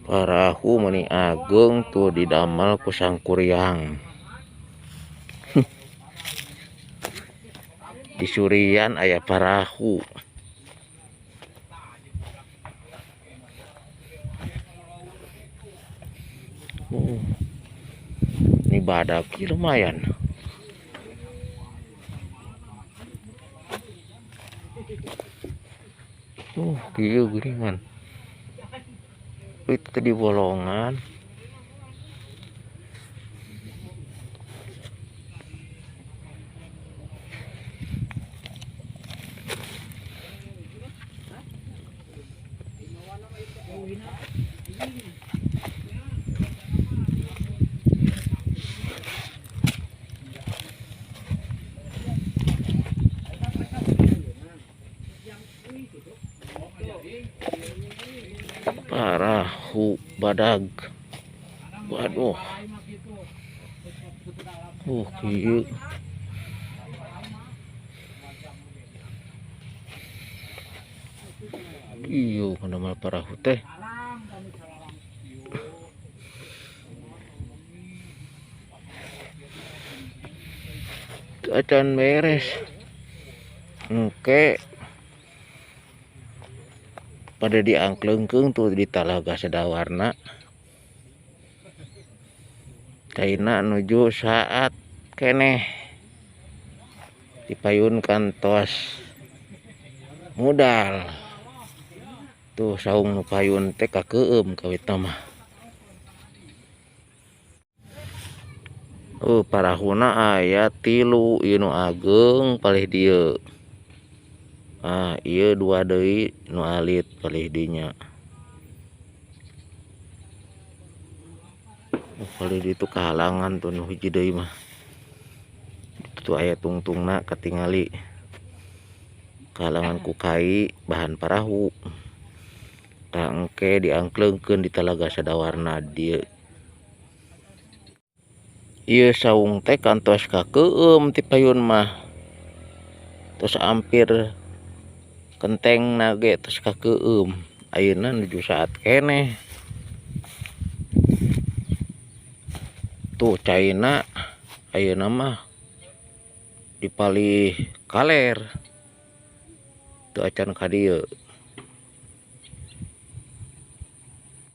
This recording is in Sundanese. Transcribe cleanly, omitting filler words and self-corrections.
Parahu meuni ageung tuh didamel ku Sangkuriang. Di Surian aya parahu. Ini badak lumayan. Kieu geuningan. Itu di bolongan. Parahu badag. Waduh. Kieu. Ieu kana mah parahu teh. Acan beres. Engke pada diangklengkeung tuh di Talaga Sadawarna. Caina nuju saat keneh dipayun kantos modal. Tuh saung nu payun teh kakeueum kawitna mah. Parahuna aya 3, ieu nu ageung palih dieu. Ah, ieu 2 deui nu alit palih dinya. Palih ditu kahalangan tuh nu hiji deui mah. Itu aya tungtungna katingali. Kahalangan ku kai bahan parahu. Tah engke diangkleungkeun di Talaga Sadawarna dieu. Ieu saung teh kantos kakeueum ti payun mah. Tos hampir kenteng nage tos kakeueum. Ayeuna nuju saat keneh. Tuh caina ayeuna mah dipalih kaler. Teu acan ka dieu.